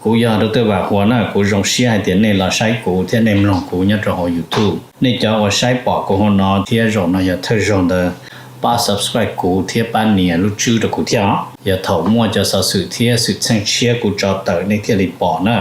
Kuv yog Dr. Vam Huas na, kuv zoo siab hais tias nej los saib kuv thiab nej mloog kuv nyob rau hauv YouTube. Nej cov uas saib pom kuv hauv no thiab zaum no yog thawj zaug ntawd, pab subscribe kuv thiab pab nias lub tswb rau kuv thiab os. Yog thaum muaj cov xov xwm thiab xwm txheej tshiab kuv tso tawm nej thiaj li pom na.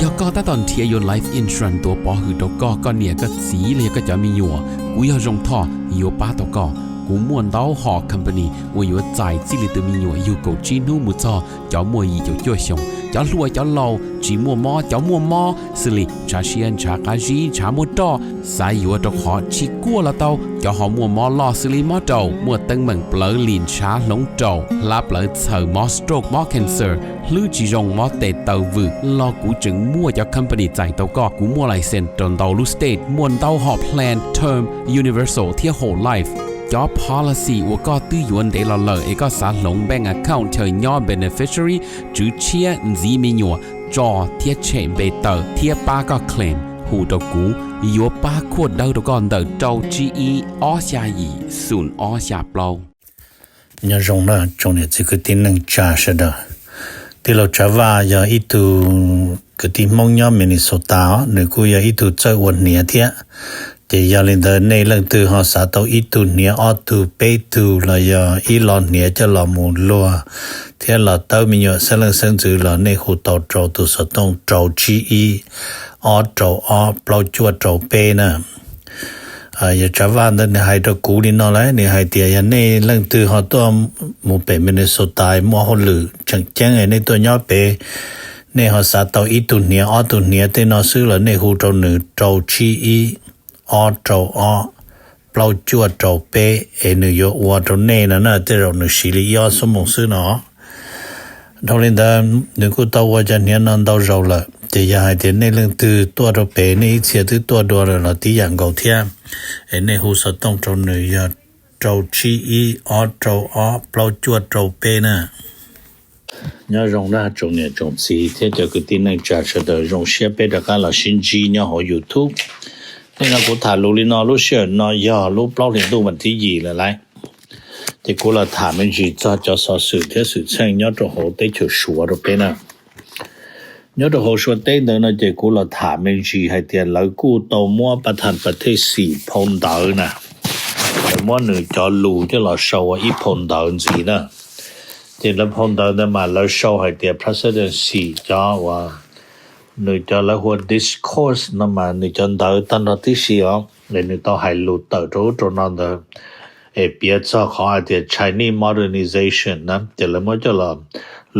Yog koj tab tom nrhiav yuav life insurance tuav pov hwm rau koj, koj niam koj txiv los yog koj cov me nyuam, kuv yog Zoo Thoj yuav pab tau koj. Kuv muaj ntau hom company uas yuav txais txij li tus me nyuam yug kaum tsib hnub mus txog cov muaj yim caum cuaj xyoos, cov hluas cov laus, tsis muaj mob cov muaj mob, xws li ntshav siab ntshav qab zib ntshav muaj roj, xav yuav rau qhov tsis kuaj los tau, cov ho muaj mob loj xws li mob raum, muaj teeb meem plawv lim ntshav hloov raum, hlab plawv txhaws, mob stroke mob cancer, hlwb tsis zoo mob tes taw vwm los kuv tseem muaj cov company txais tau koj. Kuv muaj license rau ntau lub state, muaj ntau hom plan term, universal thiab whole life. Cov policy uas koj twb yuav ntev los lawm es koj xav hloov bank account chaw nyob beneficiary, tswv tshiab, ntxiv me nyuam, tso thiab tshem npe tawm thiab pab koj claim, hu rau kuv, yuav pab khuaj dawb rau koj ntawm rau tsib ib ob xya yim xoom ob xya plaub. Nyob zoo na tsoom niam txiv kwv tij neej tsa sawv daws. Tij laug Tsav Vaj yog ib tug kwv tij Hmoob nyob Minnesota os, nws kuj yog ib tug txawj ua hniav thiab. Ces yog li ntawd nej leej twg ho xav tau ib tug hniav ob tug peb tug los yog ib lo hniav coj los mus luag thiab los tawb me nyuam xeeb leej xeeb ntxwv los nej hu tau rau tus xov tooj rau tsib ib ob rau ob plaub cuaj rau peb na. Yog Tsav Vaj ntawd nws hais rau kuv li no lawm, nws hais tias yog nej leej twg ho tuaj mus pem Minnesota muaj hauj lwm tseem ceeb nej tuaj nyob pem, nej ho xav tau ib tug hniav ob tug hniav tej no xwb los nej hu rau nws rau tsib ib ob rau ob plaub cuaj rau peb es nws yuav ua rau nej no na, tej zaum nws siv li ib ob xuab moos xwb no. Dhau li ntawd nws kuj tau ua cov hniav no ntau zaus lawm, ces yog hais tias nej leej twg tuaj rau pem nej ib txhia twb tuaj dua lawm los tib yam nkaus thiab, es nej hu xov tooj rau nws yog rau tsib ib ob rau ob plaub cuaj rau peb na. Nyob zoo na tsoom niam tsoom txiv thiab cov kwv tij neej tsa sawv daws, zoo siab peb rov qab los sib ntsib nyob hauv YouTube. Nim no kuv tham lus li no, lub sij hawm no yog lub plaub hlis ntuj vas thib yim lawm lauj. Ces kuv los tham me ntsis txog cov xov xwm thiab xwm txheej nyob rau hauv teb chaws Suav rau peb na. Nyob rau hauv Suav teb ntawd no ces kuv los tham me ntsis hais tias lawv kuj tau muab pas thas pas thej xim phau ntawv na, lawv muab nws cov lus coj los sau ua ib phau ntawv ntxiv na. Ces lawv phau ntawv ntawd mas lawv sau hais tias president xim cov uas nws cov lawv hu ua discourse no mas nws cov ntawv tag nrho tib si os, es nws tau hais lus tawm rau ub rau no ntawd, es piav txog qhov hais tias Chinese modernization na, ces lawv muab coj los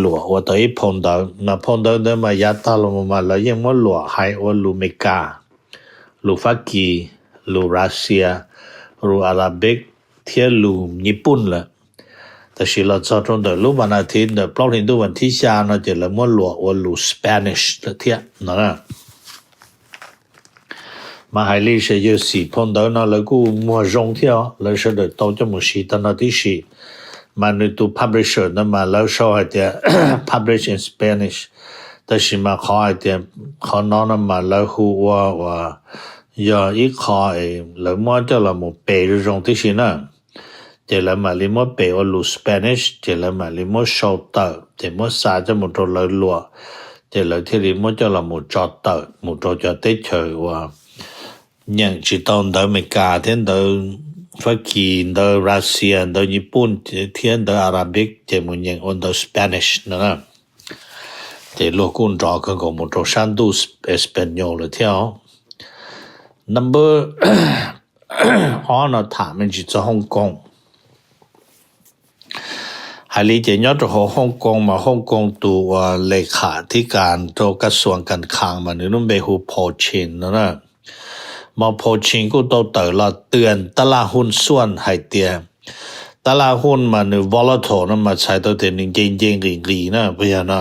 luam ua tau ib phau ntawv. Mas phau ntawv ntawd mas yav tag los mas lawv yeej muab luam hais ua lus Amelikas, lus Fab Kis, lus Russia, lus Arabic thiab lus Nyij Pooj lawm. Tab sis los txog rau ntawm lub vas thib, ntawm plaub hlis ntuj vas thib xya no ces lawv muab luam ua lus Spanish lawm thiab no. Mas hais li sav yawg xim phau ntawv no lawv kuj muag zoo thiab os, lawv sawv daws tau coj mus siv tag nrho tib si. Mas nws tus publisher ntawd mas lawv sau hais tias publish in Spanish, tab sis mas qhov hais tias qhov no no mas lawv hu ua uas yog ib qho es lawv muab coj los mus pes zoo zoo tib si na. Ces lawv mam li muab pes ua lus Spanish, ces lawv mam li muab sau tawm, ces muab xa coj mus rau lawv luam, ces lawv thiaj li muab coj los mus tso tawm mus rau cov teb chaws uas nyeem tsis tau ntawv Amelikas thiab ntawv Fab Kis, ntawv Russia, ntawv Nyij Pooj thiab ntawv Arabic, ces mus nyeem ua ntawv Spanish no. Ces luag kuj nrov kawg nkaus mus rau sab ntuj Español lawm thiab os. Number ob no tham me ntsis txog Hong Kong. Hais li ces nyob rau hauv Hong Kong mas Hong Kong tus uas le kham thib kas rau kas xuas kas khas mas nws lub npe hu Paul Chin no na. Mas Paul Chin kuj tau tawm los twj tab laj huj xuaj hais tias tab laj huj mas nws volatile no mas txhais tau tias nws nce nce nqis nqis na, puas yog no?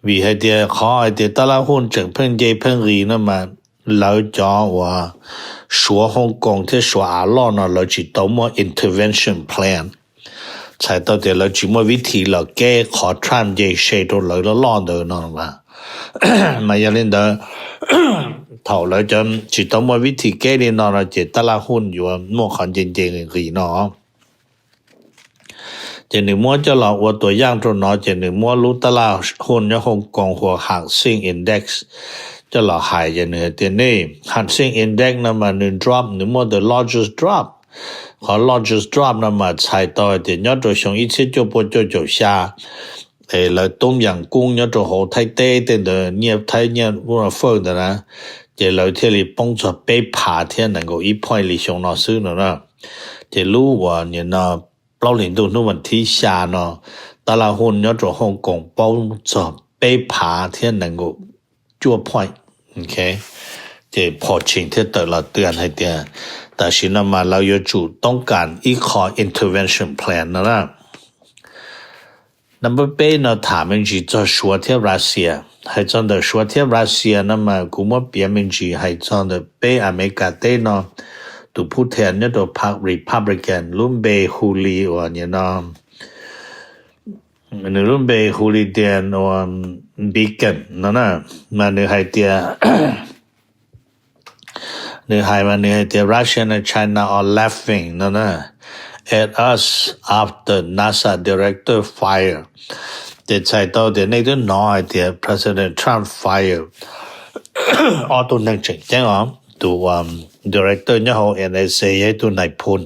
Vim hais tias qhov hais tias tab laj huj tseem pheej nce pheej nqis no mas lawv cov uas Suav Hong Kong thiab Suav av loj no lawv tsis tau muaj intervention plan, txhais tau tias lawv tsis muaj vib thim los keb qhov Trump nce se rau lawv loj loj ntawd no. Mas yog li ntawd, thaum lawv cov tsis tau muaj vib thim keb li no no ces tab laj huj yuav muaj qhov nce nce nqis nqis no. Ces nws muab coj los ua tus yaj rau no, ces nws muab lub tab laj huj nyob Hong Kong hu ua Hang Seng Index coj los hais, ces nws hais tias nej Hang Seng Index no mas nws drop, nws muaj the largest drop. Qhov largest drop no mas txhais tau hais tias nyob rau xyoo ib txhiab cuaj pua cuaj caum xya, es lawv toob yas koob nyob rau hauv Thaib teb tej ntawd, nyiaj Thaib nyiaj ub no fawj ntawd na, ces lawv thiaj li poob txog peb phav thiab nees nkaum ib point li xyoo no xwb no na. Ces lub uas nim no plaub hlis ntuj hnub vas thib xya no, tab laj huj nyob rau Hong Kong poob txog peb phav thiab nees nkaum cuaj point. Ces Paul Chin thiaj tawm los twb hais tias tam sim no mas lawv yuav tsum toob kas ib qho intervention plan no na. Number peb no tham me ntsis txog Suav thiab Russia. Hais txog ntawm Suav thiab Russia no mas kuv muab piav me ntsis hais txog ntawm peb Amelikas teb no, tus phub thia nyob rau Republican lub npe hu li uas nim no, nws lub npe hu li tias uas Blinken no na, mas nws hais tias, nws hais mas nws hais tias Russia and China are laughing no na at us after NASA director fire. Ces txhais tau tias nej twb hnov hais tias President Trump fire ob tug neeg tseem ceeb os, tus director nyob hauv NASA yog ib tug nais phoo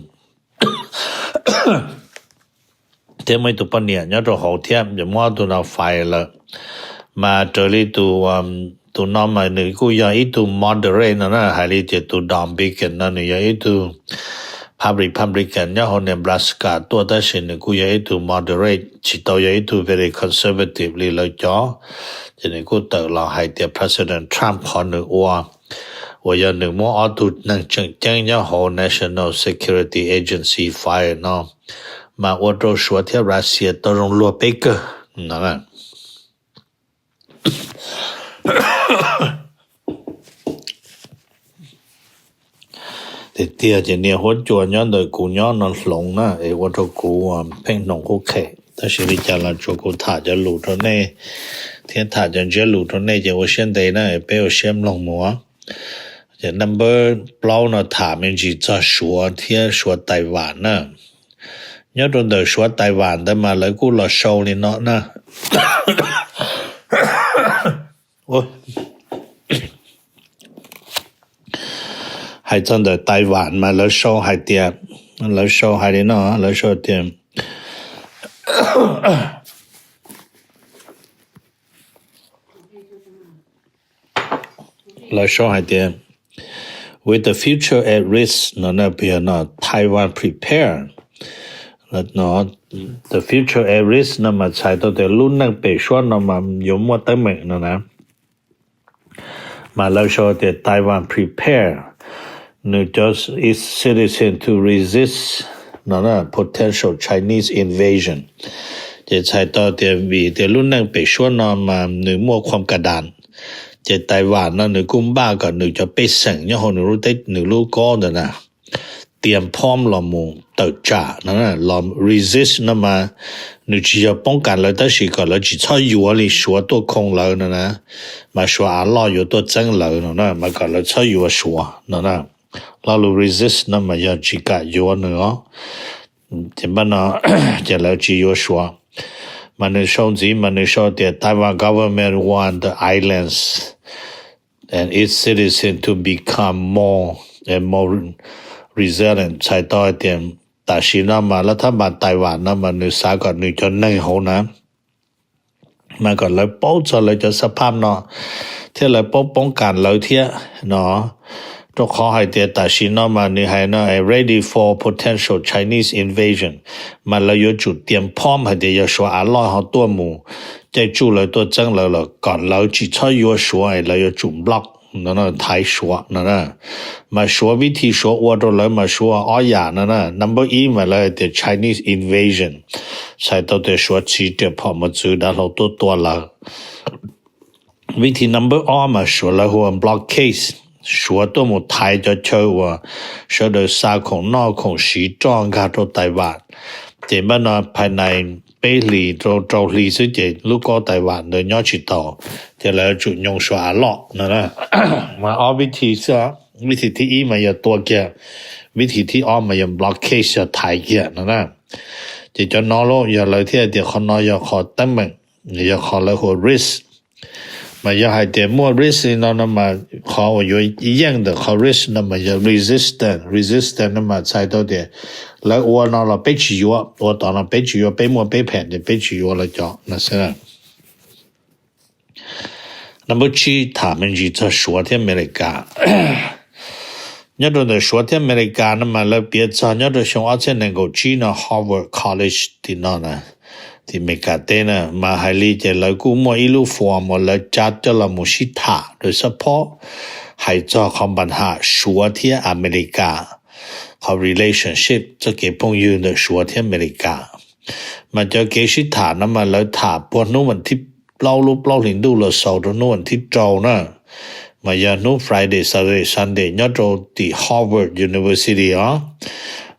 thiab muaj ib tug poj niam nyob rau hauv thiab, ces muab ob tug no fire lawm. Mas raws li tus, tus no mas nws kuj yog ib tug moderate no na, hais li tias tus Don Blinken no nws yog ib tug Republican nyob hauv Nebraska tuaj, tab sis nws kuj yog ib tug moderate, tsis tau yog ib tug very conservative li lawv cov. Ces nws kuj tawm los hais tias President Trump qhov nws ua, uas yog nws muab ob tug neeg tseem ceeb nyob hauv National Security Agency fire no, mas ua rau Suav thiab Russia tau zoo luag peb kawg no. Tiag tiag ces niag huab cua nyob ntawm kuv nyob no hloov na, es ua rau kuv pheej hnoos qub qhem, tab sis li cas los tsuas kuv tham cov lus rau nej thiab tham cov ntsiab lus rau nej, ces ua siab ntev na, peb ua siab mloog mus. Ces number plaub no tham me ntsis txog Suav thiab Suav Taiwan na. Nyob rau ntawm Suav Taiwan ntawd mas lawv kuj los sau li no na. Hais txog ntawm Taiwan mas lawv sau hais tias, lawv sau hais li no, lawv sau tias, lawv sau hais tias, with the future at risk no, no, Taiwan prepare. No, the future at risk no mas txhais tau tias lub neej pem suab no mas yuav muaj teeb meem no na. Mas lawv sau tias Taiwan prepare nws cov its citizen to resist no potential Chinese invasion. Ces txhais tau tias vim tias lub neej pem suab no mas nws muaj khuam ka das, ces Taiwan no nws kuj npaj kom nws cov pej xeem nyob hauv nws lub teb, nws lub kob ntawd na, tias phom los mus tawm tsam no, los resist no mas nws tsis yog poob kas lawv tab sis kom lawv tsis txhob yuav li Suav tuaj khoo lawv no na, mas Suav av loj yuav tuaj txeeb lawv no na, mas kom lawv txhob yuav Suav no na. Lo lus resist no mas yog tsis kam yuav nws os. Ces npaj no, ces lawv tsis yuav Suav. Mas nws sau ntxiv mas nws sau tias Taiwan government want the islands and its citizen to become more and more resilient. Txhais tau hais tias tam sim no mas lawv thab npas Taiwan no mas nws xav kom nws cov neeg hauv na, mas kom lawv paub txog lawv cov xab phaj no, thiab lawv paub poob kas lawv thiab no. Rau qhov hais tias tam sim no mas nws hais no ready for potential Chinese invasion, mas lawv yuav tsum tias phom hais tias yog Suav av loj ho tuaj mus caij tsuj lawv tuaj txeeb lawv los kom lawv tsis txhob yuav Suav es lawv yuav tsum block no, thaiv Suav no na. Mas Suav vib thi Suav ua rau lawv mas Suav ob yam no na. Number ib mas lawv hais tias Chinese invasion, txhais tau tias Suav txiv riam phom mos txwv dav hlau tuaj tua lawv. Vib thi number ob mas Suav lawv hu ua blockade, Suav tuaj mus thaiv cov chaw uas sawv daws xa khoom noj khoom siv roj nkag rau Taiwan. Ces npaj no phais nais peb hlis rau rau hli xwb ces lub kob Taiwan ntawd nyob tsis tau, ces lawv yuav tsum nyoo Suav av loj no. Mas ob vib thi xwb, vib thi thib ib mas yog tua kiag, vib thi thib ob mas yog blockade, yog thaiv kiag no na. Ces cov no los yog lawv thiaj tias qhov no yog qhov teeb meem, yog qhov lawv hu ua risk. Mas yog hais tias muaj risk li no no mas qhov uas yuav yeej ntawm qhov risk no mas yog resistance. Resistance no mas txhais tau tias lawv ua no los peb tsis yuav, ua tod no peb tsis yuav, peb muaj peb pheem ces peb tsis yuav lawv cov no xwb. Number tsib, tham me ntsis txog Suav thiab Amelikas. Nyob rau ntawm Suav thiab Amelikas no mas lawv piav txog nyob rau xyoo ob txhiab nees nkaum tsib no Harvard College tim no na, tim Amelikas teb na, mas hais li ces lawv kuj muaj ib lub forum uas lawv cab coj los mus sib tham rau support hais txog qhov npa ham Suav thiab Amelikas, qhov relationship, txoj kev phooj ywg ntawm Suav thiab Amelikas. Mas cov kev sib tham no mas lawv tham puag hnub vas thib plaub lub plaub hlis ntuj los xaus rau hnub vas thib rau na, mas yog hnub Friday, Saturday, Sunday nyob rau tim Harvard University os.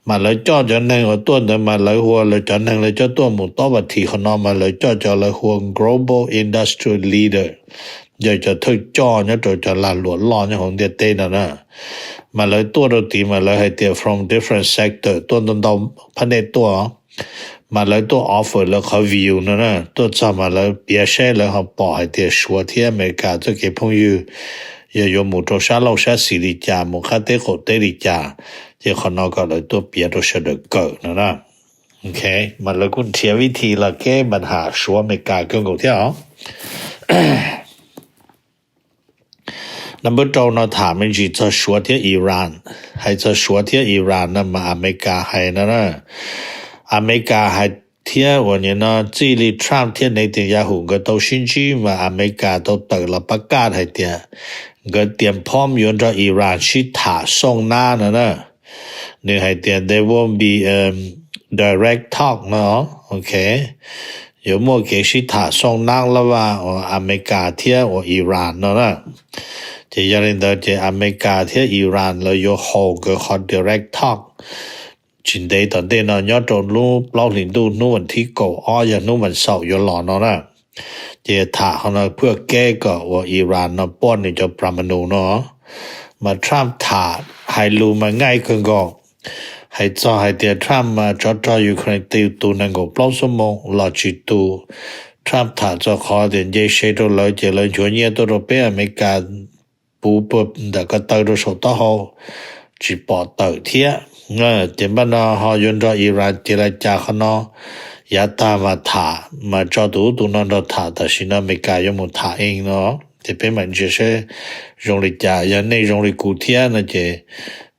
Mas lawv coj cov neeg uas tuaj ntawd mas lawv hu ua, lawv cov neeg lawv coj tuaj mus tob vas thiv qhov no mas lawv coj cov lawv hu ua global industrial leader, yog cov thawj coj nyob rau cov lag luam loj nyob hauv ntiaj teb no na. Mas lawv tuaj rau tid mas lawv hais tias from different sector, tuaj ntau ntau phab ntej tuaj, mas lawv tuaj offer lawv qhov view no na, tuaj txog mas lawv piav saib lawv ho pom hais tias Suav thiab Amelikas txoj kev phooj ywg yog yuav mus rau sab laug sab xis li cas, mus qab teb qaum teb li cas, ces qhov no kom lawv tuaj piav rau sawv daws kawm no na. Ok, mas lawv kuj nrhiav vib thi los kev npa ham Suav Amelikas kawg nkaus thiab os. Number rau no tham me ntsis txog Suav thiab Iran. Hais txog Suav thiab Iran no mas Amelikas hais no na, Amelikas hais thiab uas nim no txij li Trump thiab Netanyahu nkawd tau sib ntsib mas Amelikas tau tawm los pab kaj hais tias nkawd tias phom yuav nrog Iran sib tham xooj nab no na. Nws hais tias there won't be a direct talk no, ok, yuav muaj kev sib tham xooj nab laj vaj uas Amelikas thiab uas Iran no na. Ces yog li ntawd ces Amelikas thiab Iran lawv yuav haus nkawd qhov direct talk tsis ntev tom ntej no nyob rau lub plaub hlis ntuj hnub vas thib kaum ob yog hnub vas xaum yuav los no na. Ces tham qhov no phwj kev kom uas Iran no poj nws cov pramanu no. Mas Trump tham hais lus mas nqaij kawg nkaus. Hais txog hais tias Trump mas tsov rog Ukraine tus nees nkaum plaub xuab moos los tsis tus. Trump tham txog qhov tias nce se rau lawv ces lawv nchuav nyiaj tuaj rau peb Amelikas puv puag ntawm ko taw rau saum taub hau, tsis pom tawm thiab. Ces npaj no ho yuav nrog Iran ces li cas qhov no yav tag mas tham, mas tso tus ub tus no nrog tham, tam sim no Amelikas yuav mus tham ees no. Ces peb mam ntsia seb zoo li cas, yog nej zoo li kuv thiab no ces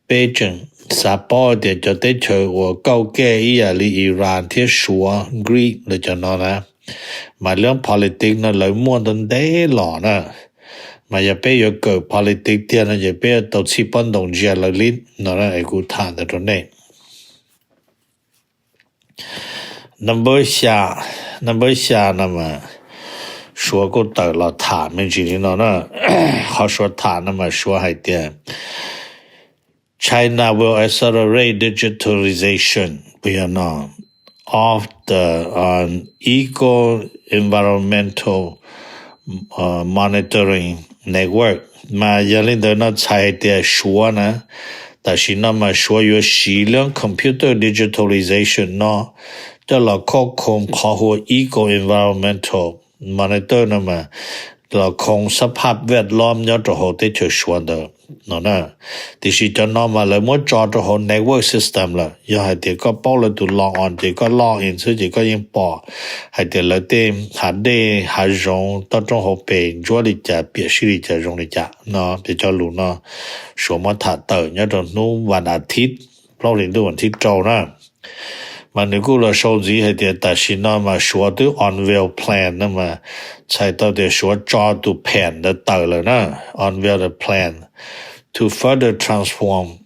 peb tseem xav paub tias cov teb chaws uas kauj kej ib yam li Iran thiab Suav, Greece lawv cov no na, mas lub politics no lawv muaj ntau ntev los na. Mas yog peb yuav kawm politics tiag no ces peb tau txhij pob ntoos ntsia lawv li no na, es kuv tham ntawd rau nej. Number xya, number xya no mas Suav kuj tawm los tham me ntsis li no na. Qhov Suav tham no mas Suav hais tias China will accelerate digitalization, puas yog no, of the, um, eco environmental, uh, monitoring network. Mas yog li ntawd no txhais hais tias Suav na, tam sim no mas Suav yuav siv lub computer digitalization no coj los khoj khoom qhov hu ua eco environmental monitor no mas los khoom xab phaj vaj lob nyob rau hauv teb chaws Suav ntawd no na. Tiam sis cov no mas lawv muab tso rau hauv network system lawm. Yog hais tias koj paub lawv tus log on ces koj log in xwb ces koj yeej pom hais tias lawv tej hav dej hav zoov toj roob hauv pes ntsuab li cas, piam sij li cas, zoo li cas no. Ces cov lus no Suav muab tham tawm nyob rau hnub vas as thiv, plaub hlis ntuj vas thib rau na. Mas nws kuj los sau ntxiv hais tias tam sim no mas Suav twb unveil plan no mas txhais tau tias Suav tso tus pheem ntawd tawm lawm na, unveil the plan to further transform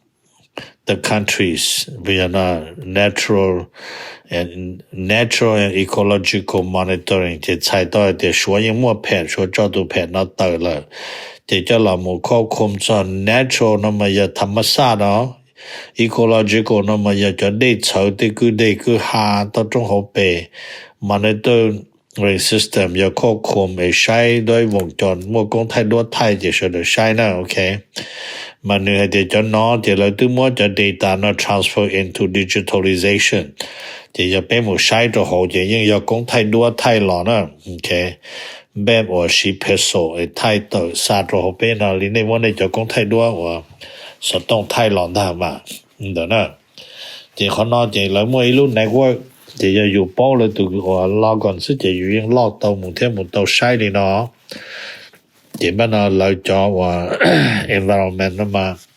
the country's natural, natural and ecological monitoring. Ces txhais tau hais tias Suav yeej muaj pheem, Suav tso tus pheem no tawm lawm, ces coj los mus khoj khoom txog natural no mas yog tham mas xaj no, ecological no mas yog cov dej txhawv tej kwj deg kwj ha toj roob hauv pes, monitoring system yog khoj khoom es saib duab voos cos muaj koob thaij duab thaij ces sawv daws saib na, ok. Mas nws hais tias cov no ces lawv twb muab cov data no transfer into digitalization. Ces yog peb mus saib rau hauv ces yeej yog koob thaij duab thaij los na. Npej uas siv peso es thaij tawm xa rau hauv peb no li nej muab nej cov koob thaij duab uas xov tooj thaij los ntag mas ntawd na. Ces qhov no ces lawv muaj ib lub network, ces yog yus paub lawv tus uas logon xwb ces yus yeej loj tau mus thiab mus tau saib li no. Ces npaj no lawv cov uas environment no mas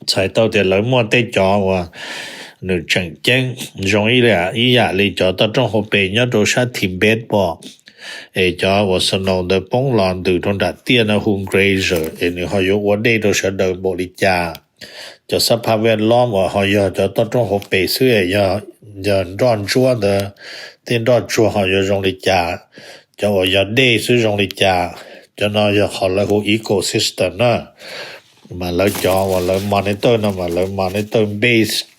txhais tau tias lawv muaj tej cov uas nws tseem ceeb zoo ib yam li cov toj roob hauv pes nyob rau sab Tibet pom, es cov uas snow ntawd poob los ntws rau nram tiaj no hu glacier es nws ho yuav ua dej rau sawv daws npaum li cas. Cov xab phaj vej lob uas ho yog cov toj roob hauv pes xwb es yog nroj ntsuab ntawd tej nroj tsuag ho yuav zoo li cas, cov uas yog dej xwb zoo li cas. Cov no yog qhov lawv hu ecosystem na. Mas lawv cov uas lawv monitor no mas lawv monitor base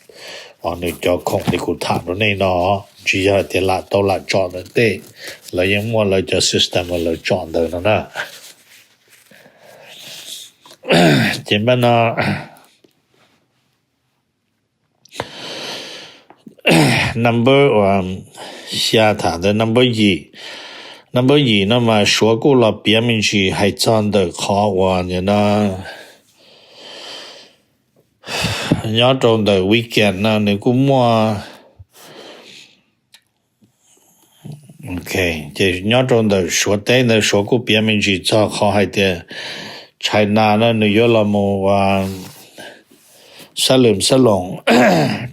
uas nws cov khoom li kuv tham rau nej no, tsis yog tias lam tau lam tsom ntawm tej, lawv yeej muaj lawv cov system uas lawv tsom ntawd no na. Ces npaj no number uas xya tham ntawd number yim, number yim no mas Suav kuj los piav me ntsis hais txog ntawm qhov uas no nyob rau ntawm weekend no nws kuj muaj, ces nyob rau ntawm Suav teb ntawd Suav kuj piav me ntsis txog qhov hais tias China no nws yuav los mus ua xab lwm xab loos.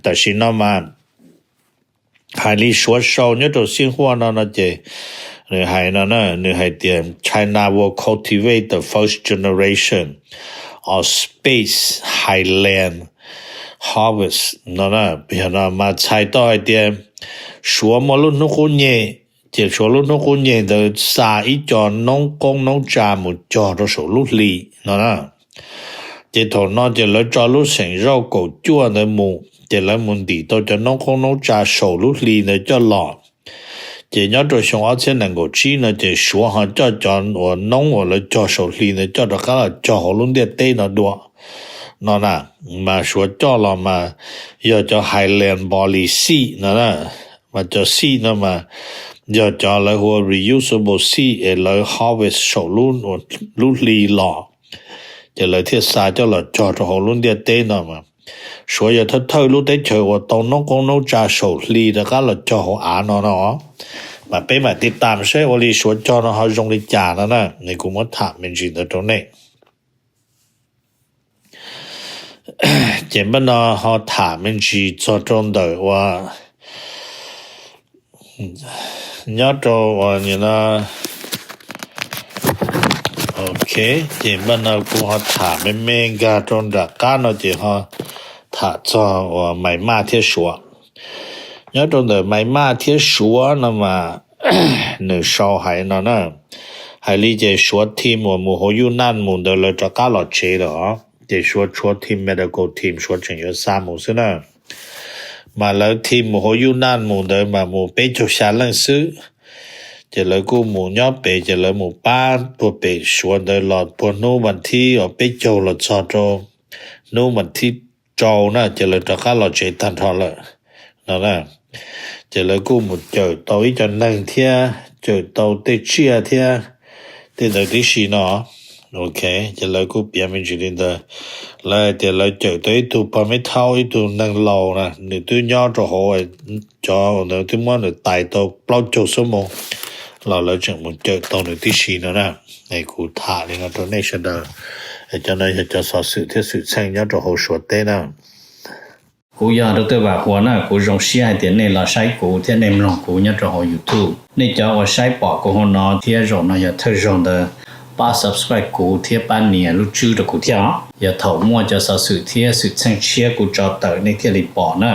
Tam sim no mas hais li Suav sau nyob rau xib huaj no no ces nws hais no na, nws hais tias China will cultivate the first generation of space highland harvest no na. Yog no mas txhais tau hais tias Suav muaj lub hnub qub nyeg, ces Suav lub hnub qub nyeg ntawd xa ib co noob qoob noob tsa mus cog rau saum lub hli no na. Ces thaum no ces lawv tso lub xeem zauj kaum cuaj ntawd mus, ces lawv mus ntim tau cov noob qoob noob tsa saum lub hli ntawd coj los. Ces nyob rau xyoo ob txhiab nees nkaum tsib no ces Suav ho coj cov uas noob uas lawv cog saum hli ntawd coj rov qab los cog hauv lub ntiaj teb no dua no na. Mas Suav coj los mas yog cov highland barley seed no na. Mas cov seed no mas yog cov lawv hu ua reusable seed es lawv harvest saum lub hli los, ces lawv thiaj xa coj los cog rau hauv lub ntiaj teb no mas. Suav yog thawj thawj lub teb chaws uas tau noob qoob noob tsa saum hli rov qab los cog hauv av no no. Mas peb mam tiv tam saib ua li Suav cog no ho zoo li cas no na, es kuv muab tham me ntsis ntawd rau nej. Ces npaj no ho tham me ntsis txog rau ntawm uas nyob rau uas no, ok, ces npaj no kuv ho tham me me nkag rau nram qab no ces ho tham txog uas Myanmar thiab Suav. Nyob rau ntawm Myanmar thiab Suav no mas nws sau hais no na, hais li ces Suav team uas mus hauv Yunnan mus ntawd lawv rov qab los tsev lawm os, ces Suav tshuav team medical team Suav tseem yuav xa mus xwb na. Mas lawv team mus hauv Yunnan mus ntawd mas mus peb caug xya leej xwb. Ces lawv kuj mus nyob pem, ces lawv mus pab puag pem Suav ntawd los puag hnub vas thib uas peb caug los txog rau hnub vas thib rau na, ces lawv rov qab los tsev tag nrho lawm no na. Ces lawv kuj mus cawm tau ib co neeg thiab cawm tau tej tsiaj thiab tej ntawd tib si no. Ok, ces lawv kuj piav me ntsis li ntawd. Lawv hais tias lawv cawm tau ib tug pog me thaub, ib tug neeg laus na, nws twb nyob rau hauv, cov uas ntawd twb muab nws tais tau plaub caug xuab moos los lawv tseem mus cawm tau nws tib si no na. Es kuv tham li no rau nej sawv daws. Cov no yog cov xov xwm thiab xwm txheej nyob rau hauv Suav teb na. Kuv yog Dr. Vam Huas na, kuv zoo siab hais tias nej los saib kuv thiab nej mloog kuv nyob rau hauv YouTube. Nej cov uas saib pom kuv hauv no thiab zaum no yog thawj zaug ntawd, pab subscribe kuv thiab pab nias lub tswb rau kuv thiab os. Yog thaum muaj cov xov xwm thiab xwm txheej tshiab kuv tso tawm nej thiaj li pom na.